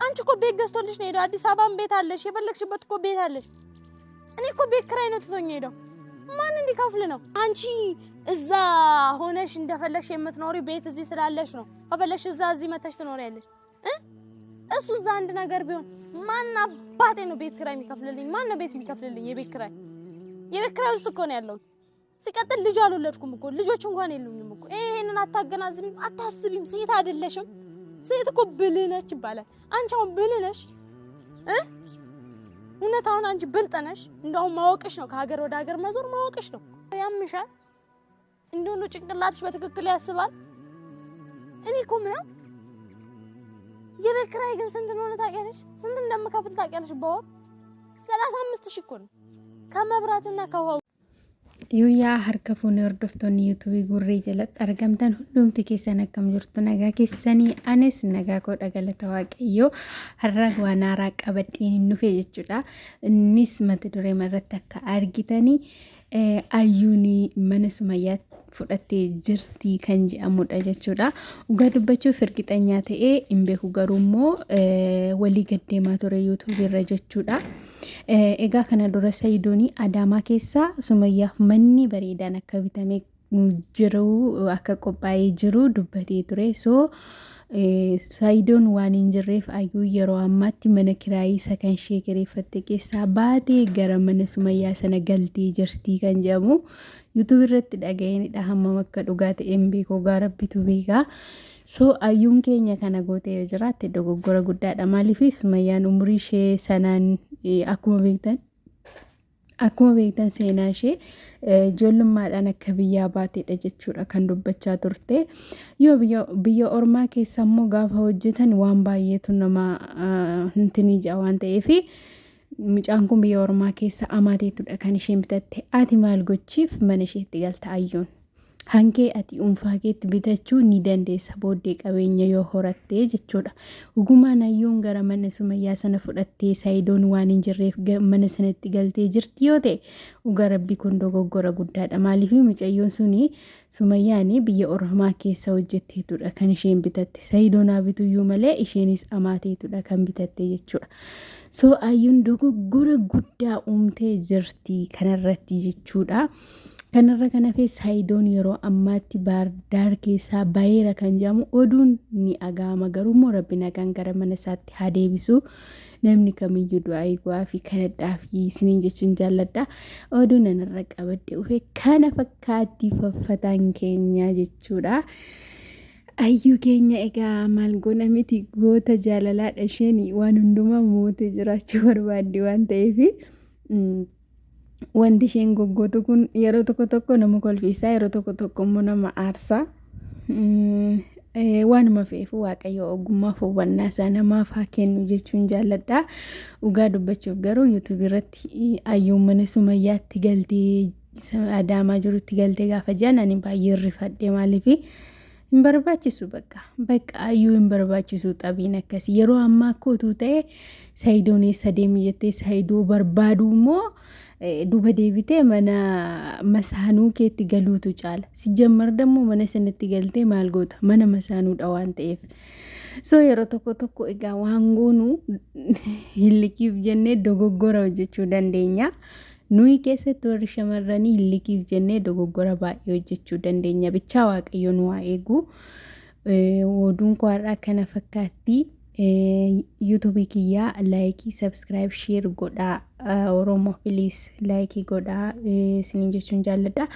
አንቺ እኮ ቤት ገዝቶልሽ ነው የሄደው። አዲስ አበባም ቤት አለሽ፣ የፈለግሽበት እኮ ቤት አለሽ። እኔ እኮ ቤት ኪራይ ነው ትቶኝ ሄደው። ማን እንዲከፍል ነው? አንቺ እዛ ሆነሽ እንደፈለግሽ የምትኖሪ ቤት እዚህ ስላለሽ ነው። ከፈለግሽ እዛ እዚህ መተሽ ትኖሪያለሽ። እሱ እዛ አንድ ነገር ቢሆን ማን አባቴ ነው ቤት ኪራይ የሚከፍልልኝ? ማን ነው ቤት የሚከፍልልኝ? የቤት ኪራይ የቤት ኪራይ ውስጥ እኮ ነው ያለሁት። ሲቀጥል ልጅ አልወለድኩም እኮ፣ ልጆች እንኳን የሉኝም እኮ። ይሄንን አታገናዝቢም፣ አታስቢም። ሴት አይደለሽም። ሴት እኮ ብልህ ነች ይባላል። አንቺ አሁን ብልህ ነሽ እ እውነት አሁን አንቺ ብልጥ ነሽ። እንደውም ማወቅሽ ነው፣ ከሀገር ወደ ሀገር መዞር ማወቅሽ ነው። ያምሻል፣ እንደው ጭንቅላትሽ በትክክል ያስባል። እኔ እኮ ምነው የቤት ኪራይ ግን ስንት እንደሆነ ታውቂያለሽ? ስንት እንደምከፍል ታውቂያለሽ? በወር 35,000 እኮ ነው ከመብራትና ከውሃው። Yooyyaa harka fuunee hordoftoonni yuutuubii gurree jalatti argamtan hundumti keessan akkam jirtu? Nagaa keessanii? Anis nagaa koodha, galata Waaqayyoo. Har'a waan haaraa qabadheen hin dhufe jechuudha. Innis mata duree irratti akka argitanii ayyuun mana Sumayyaa fudhattee jirti kan jedhamudha jechuudha. Dhugaa dubbachuuf ergixanyaa ta'ee hin beeku, garuu immoo walii gaddeemaa ture yuutuubii irra jechuudha. Egaa kana dura Sayidoon Adaamaa keessaa Sumayyaaf manni bareedaan akka bitamee jiru, akka qophaa'ee jiru dubbatee ture. So Sayidoon waan hin jirreef ayyuu yeroo ammaatti mana kiraayii isa kan ishee kireeffatte keessaa baatee gara mana Sumayyaa sana galtee jirti kan jedhamu yuutuubii irratti dhaga'eenidha. Hammam akka dhugaa ta'e hin beeku, Rabbitu beeka. So ayyuun keenya kana gootee yoo jiraatte dogoggora guddaadha. Maaliif? Sumayyaan umurii ishee sanaan akkuma beektan seenaa ishee ijoollummaadhaan akka biyyaa baateedha jechuudha kan dubbachaa turte. Yoo biyya ormaa keessa immoo gaafa hojjetan waan baay'eetu nama hintinii ja'a waan ta'eef, mucaan kun biyya ormaa keessa amaateetudha kan isheen bitatte. Ati maal gochiif mana isheetti galta, ayyuun? Hankee ati dhuunfaa keetti bitachuu ni dandeessa booddee qabeenya yoo horattee jechuudha. Dhugumaan ayyuun gara mana Sumayyaa sana fudhattee Sayidoon waan hin jirreef mana sanatti galtee jirti yoo ta'e, dhugaa Rabbii kun dogoggora guddaadha. Maaliif? Mucayyoon suni Sumayyaan biyya ormaa keessa hojjetteetudha kan isheen bitatte. Sayidoon haa bituyyuu malee isheenis amaateetudha kan bitatte jechuudha. So ayyuun dogoggora guddaa uumtee jirti kanarratti jechuudha. Kanarra kan hafe Sayidoon yeroo ammaatti Baardaar keessaa baheera kan jedhamu oduun ni dhaga'ama. Garuu immoo Rabbi nagaan gara mana isaatti haa deebisu. Namni kamiyyuu du'aa eegu'aa fi kadhadhaa fi isiniin jechuun jaalladha. Oduun nanarra qabadde dhufe kana fakkaatti, faffataan keenya jechuudha. Ayyuu keenya egaa maal goona miti, goota jaalalaadha isheen, waan hundumaa mootee jiraachuu barbaaddi waan ta'eef. Wanti isheen goggootu kun yeroo tokko tokko nama kolfisaa, yeroo tokko tokko immoo nama aarsaa. Waanuma fe'eef Waaqayyo ogummaaf hubannaa isaa namaaf haa kennu jechuun jaalladha. Dhugaa dubbachuuf garuu yuutuubii irratti ayyuun mana Sumayyaatti galtee, Adaamaa jirutti galtee gaafa jedhan ani baay'ee rifadhe. Maaliif? Hin barbaachisu, bakka bakka ayyuu hin barbaachisu xabiin akkasii yeroo ammaa akka utuu ta'e, Sayidoon eessa deemi jettee Sayidoo barbaaduu immoo duuba deebitee mana masaanuu keetti galuutu caala. Sijjammar dammoo mana sanatti galtee maal goota? Mana masaanuudha waan ta'eef. So yeroo tokko tokko egaa waan goonu hillikiif jennee dogoggora hojjechuu dandeenya. Nuyi keessatti warri shamarranii hillikiif jennee dogoggora baay'ee hojjechuu dandeenya. Bichaa Waaqayyo nu haa eegu. Oduun koo har'aa kana fakkaatti. Yuutuubii kiyyaa like, subscribe, share godhaa. Oromoo, please like godhaa isiniin jechuun jaalladha.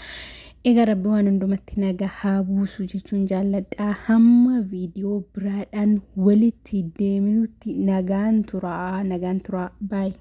Egaa Rabbi waan hundumatti nagaa haa buusu jechuun jaalladha. Hamma viidiyoo biraadhaan walitti deeminutti nagaan turaa, nagaan turaa. Baay'ee.